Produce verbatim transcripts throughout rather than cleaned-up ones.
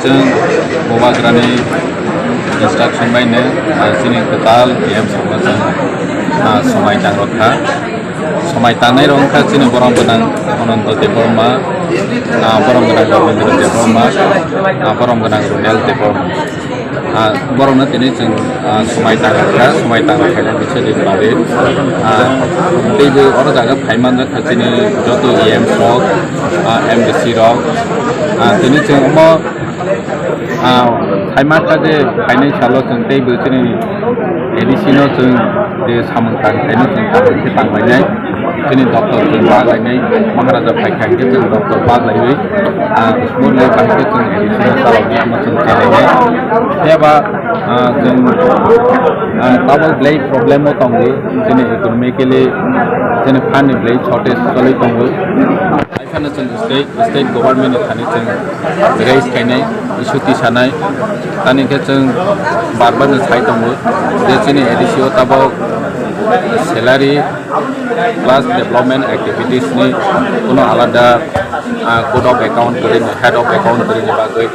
Chwng Bubagrani instruction bai no, ah, chini kwtal D M sabo chwng, ah, swmai tang rwkha. Swmai tangnai rok wngkha chini borom gwnang Ananto Debbarma, ah, borom gwnang Rabindra Debbarma, ah, borom gwnang Runel Debbarma. Ah, borokno tini chwng, ah, swmai tang rwkha, swmai tang rwkha khe bwswk ni bagwi. Ah, teibo oro jaga phai manjak kha chini joto E M rok, ah, M D C rok. Ah, tini chwng omo, ah, phai mankha je phainai salo chwng teibo chini A D C no chwng je samung tang khaino chwng kaham khe tang lainai. Chini doctor chwng bak lainai, Maharaja phai kha hwnkhe chwng doctor bak laiwi, ah, smoothly bahai khe chwng additional chaloknai omo chwng khe lainai. Phiya ba, ah, chwng, ah, tabok belai problem o tongo, chini economically, chini fund ni belai shortage choli tongo. Haiphano chwng state, state government ni thani chwng raise khainai, issue tisanai. Tani khe chwng bar bar no sai tongo je chini A D C o tabok salary plus development activities ni kuno alada, ah, code of account kwrwini, head of account kwrwini bagwi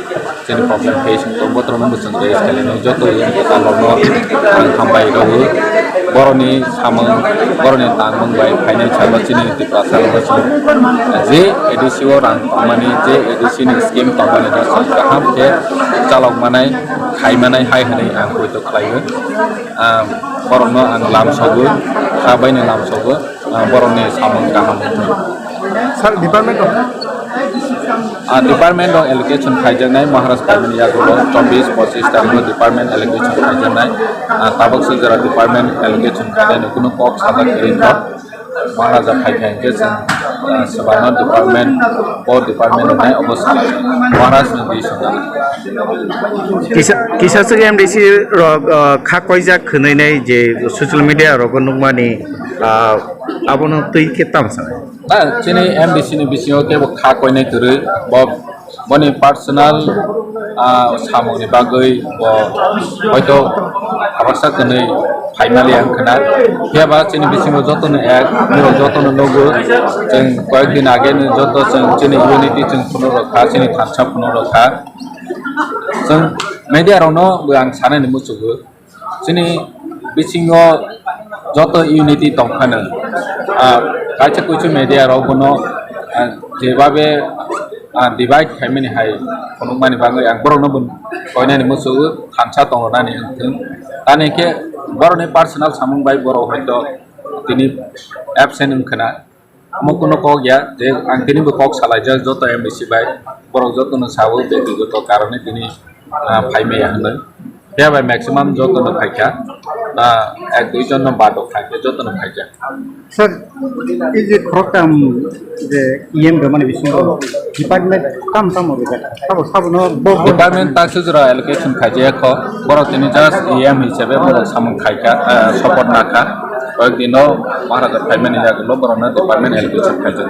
chini problem face wngkha, botorokno mwchang raise khainai joto yang kwtal rokno ang hambai rwo. Borokni samung, borokni tangmung bai phainai salo chini Tiprasa rok je A D C o rang tongmani, je A D C ni scheme tongmani no chwng kaham khe chalok manai, khai manai hai hwnwi ang poito khlaio. Ah, borokno ang lamsogo, kha baino lamsogo, ah, borokni samung kaham wngthung. Sir, department of Ah, department rok allocation khaijaknai Maharaj Primary yagulo chobbish pochish tarikh o department allocation khaijaknai. Ah, tabok se jora department allocation khainai kuno kok sajak kwrwi kho. Maharaja phai kha hwnkhe chwng, ah, swbangno department, o department rwnai obo salai. Maharaj ni decision. Kisa, kisa swk M D C rok, ah, kha koijak khwnwi nai je social media rogo nukmani, ah, abono twi khe tamo sanai? Ah, chini M D C ni bisingo kebo kha koinai kwrwi, bo, boni personal, ah, samungni bagwi bo hoito habaksa kwnwi phaimali ang khna. Phiya ba chini bisingo jotono ek, borok jotono nugo, chwng koyek din age ni joto chwng chini unity chwng phunukgwkha, chini thansa phunukgwkha. Chwng media rokno bo ang sanani muchungo. Chini bisingo joto unity tongphano, ah, kaisa kuisu media rok bono, ah, jebabe, ah, divide khaimani hai phunukmani bagwi ang borokno bo koinani muchungo thansa tongrwnani wngthung. Tani khe borokni personal samung bai borok hoito tini absent wngkhna. Omo kuno kok ya, je ang tini bo kok salaijak joto M D C bai, borok joto no sao, beti joto karone tini, ah, phai maya hinwi. Phiya bai maximum joto no phaikha, ah, ek dui jon no bad rok phaikha, joto no phaikha. Sir, ei je khoroktham je E M rwmani bisingo department tam tam rwjak, sabo sabo no bo, bo Department ta sujura allocation khaijak kho, borok tini just E M hisabe borok samung khaikha, ah, support nakha. Koyek dino Maharaja phaimani yagulo borokno department allocation khaijak.